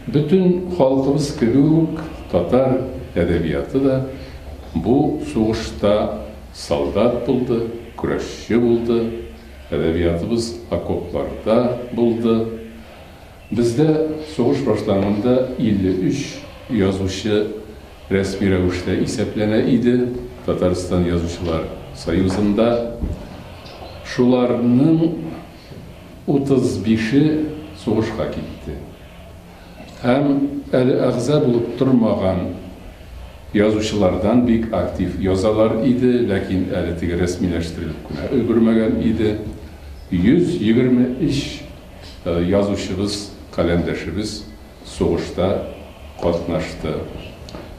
Бөтен халкыбыз кебек үк татар әдәбияты да бу сугышта солдат булды, көрәшче булды, әдәбиятыбыз окопларда булды. Бездә сугыш башланганда 53 язучы рәсми рәвештә исәпләнә иде Татарстан Язучылар союзында. Шуларның 35-е сугышка китте. Һәм әле әгъза булып тормаган язучылардан бик актив язалар иде, ләкин әле теге рәсмиләштерелеп кенә өлгермәгән иде. 123 язучыбыз, каләмдәшебез сугышта катнашты.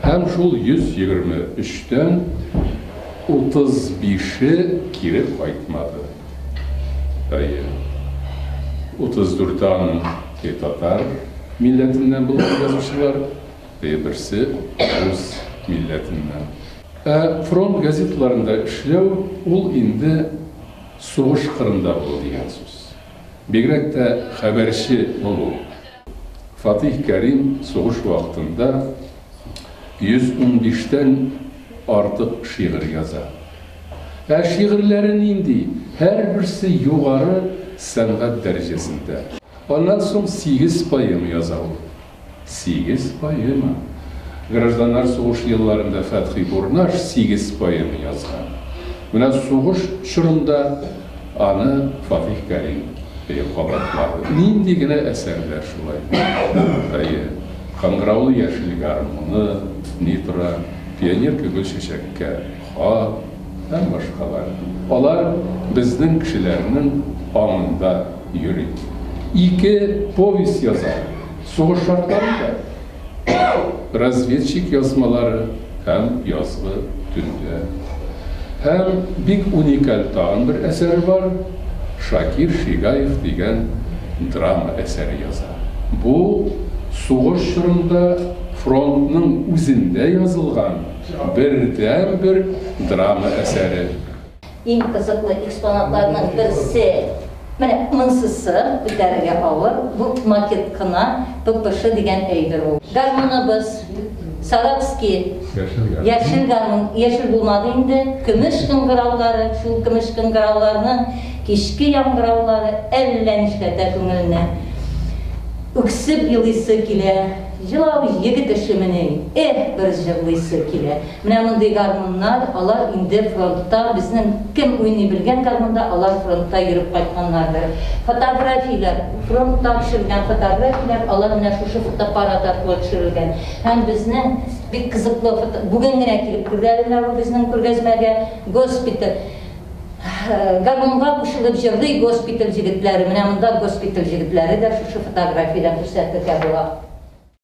Һәм шул 123 тән 35-е кире кайтмады. Әйе. 34-е аның татар милләтеннән булган язучылар, берсе рус милләтеннән. Ә фронт газеталарында эшләү ул инде сугыш кырында булу дигән сүз. Бигрәк тә хәбәрче булу. Фатих Кәрим сугыш вакытында 115 тән артык шигырь яза. Ә шигырьләре нинди? Һәрберсе югары сәнгать дәрәҗәсендә. Аннан соң сигез поэма яза ул. Сигез поэма! Гражданнар сугышы елларында Фәтхи Бурнаш сигез поэма язган. Менә сугыш чорында аны Фатих Кәрим кабатлады. Нинди генә әсәрләр шулай. Әйе, Кыңгыраулы яшел гармуны ни тора, Пионерка Гөлчәчәккә хат һәм башкалар. Алар безнең кешеләрнең аңында йөри. Ике повесть яза. Сугыш шартларында разведчик язмалары һәм Язгы төндә. Һәм бик уникаль тагын бер әсәре бар, Шакир Шигаев дигән драма әсәре яза. Бу сугыш чорында фронтның үзендә язылган бердәнбер драма әсәре. Иң кызыклы экспонатларның берсе, менә монсысы, күтәрергә авыр, бу макет кына, ППШ дигән әйбер ул. Гармуныбыз, Саратский яшел гармун, яшел булмады инде, көмеш кыңгыраулары, шул көмеш кыңгырауларның кичке яңгыраулары әллә нишләтә күңелне. Үксеп елыйсы килә, җылау егет эшемени, эх, бер җырлыйсы килә. Менә мондый гармуннар, алар инде фронтта, безнең кем уйный белгән гармунда, алар фронтта йөреп кайтканнардыр. Фотографияләр, фронтта төшерелгән фотографияләр, алар менә шушы фотоаппарат аркылы төшерелгән. Һәм безнең бик кызыклы фото, бүген генә килеп керде әле менә бу безнең күргәзмәгә, госпиталь. Гармунга кушылып җырлый госпиталь җегетләре. Менә монда госпиталь җегетләре дә шушы фотографиядә күрсәтергә була.